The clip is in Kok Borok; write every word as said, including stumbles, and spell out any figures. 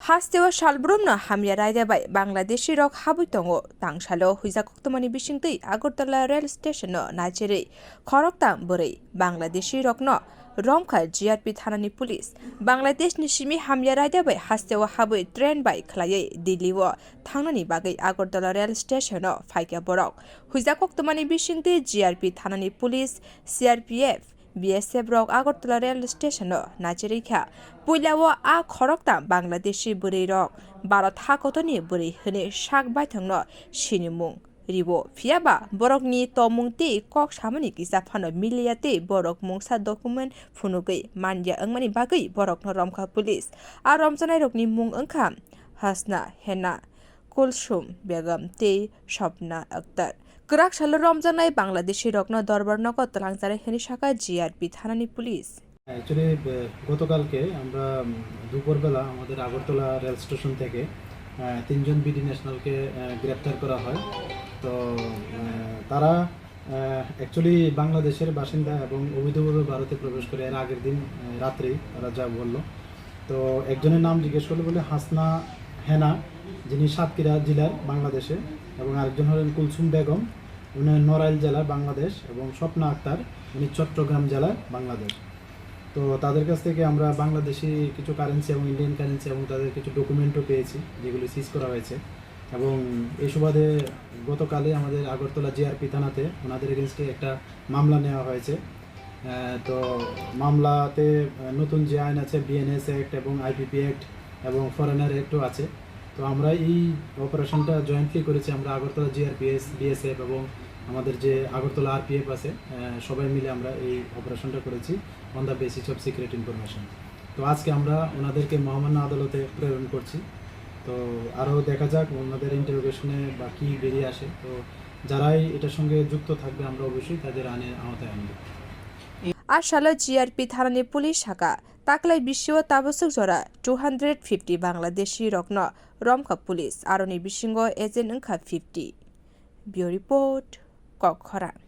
Hasteo salbrumno hamya raida bai Bangladeshi rok habwi tongo. Tangsalo huijak koktwmani bisingtwi Agartala rail station no nacherwi khoroktham bwrwi Bangladeshi rokno romkha G R P thanani police. Bangladesh ni simi hamya raida bai hasteo habwi train bai khwlaiwi Delhi o thangnani bagwi Agartala rail station o phaikha borok. Huijak koktwmani bisingtwi G R P thanani police, C R P F, B S F rok Agartala rail station o nacherwi kha. Puila o a khoroktham Bangladeshi bwrwi rok Bharat hakotorni bwrwi hwnwi sak baithangno sinimung ribo. Phiyaba borokni tongmung tei kok samani kisa phano miliya tei borok mungsa document phunugwi manya wngmani bagwi borokno romkha police. A romjaknairokni mung wngkha Hasna Hena, Kulsum Begum tei Swapna Akhtar. Kwrak salo romjaknai Bangladeshi rokno dorbar nogo twlangjaknai hwnwi sakha G R P thanani police. Actually, uh, গতকালকে আমরা, উম, দুপুরবেলা আমাদের Agartala rail station থেকে, আহ, তিনজন বিডি ন্যাশনালকে, আহ, গ্রেপ্তার করা হয়। তো, আহ, তারা, আহ, অ্যাকচুয়ালি বাংলাদেশের বাসিন্দা এবং অবৈধভাবে ভারতে প্রবেশ করে এর আগের দিন, আহ, রাত্রেই তারা যা বলল। তো একজনের নাম জিজ্ঞেস করলো বলে হাসনা হেনা, যিনি সাতক্ষীরা জেলার বাংলাদেশে, এবং আরেকজন হলেন কুলসুম বেগম, উনি নড়াইল জেলার বাংলাদেশ, এবং স্বপ্না আক্তার, উনি চট্টগ্রাম জেলার বাংলাদেশ। তো তাদের কাছ থেকে আমরা বাংলাদেশি কিছু কারেন্সি এবং ইন্ডিয়ান কারেন্সি এবং তাদের কিছু ডকুমেন্টও পেয়েছি, যেগুলি সিজ করা হয়েছে। এবং এই সুবাদে গতকালই আমাদের আগরতলা জিআরপি থানাতে ওনাদের এগেনস্টে একটা মামলা নেওয়া হয়েছে। আহ, তো মামলাতে, আহ, নতুন যে আইন আছে, বিএনএস অ্যাক্ট এবং আইপিপি অ্যাক্ট এবং ফরেনার অ্যাক্টও আছে। তো আমরা এই অপারেশনটা জয়েন্টলি করেছি, আমরা আগরতলা জিআরপিএস, বিএসএফ এবং আমাদের যে আগরতলা আরপিএফ আছে, আহ, সবাই মিলে আমরা এই অপারেশনটা করেছি on the basis of secret information। তো আজকে আমরা ওনাদেরকে মহামান্য আদালতে প্রেরণ করছি। তো আরও দেখা যাক ওনাদের ইন্টারোগেশনে বা কী বেরিয়ে আসে। তো যারাই এটার সঙ্গে যুক্ত থাকবে, আমরা অবশ্যই তাদের আইনের আওতায় আনব। A salo G R P thanani police sakha, taklai bisio tabaswk jora two hundred fifty Bangladeshi rokno romkha police, aroni bisingo agent wngkha fifty. Bureau Report, Kokkhorang.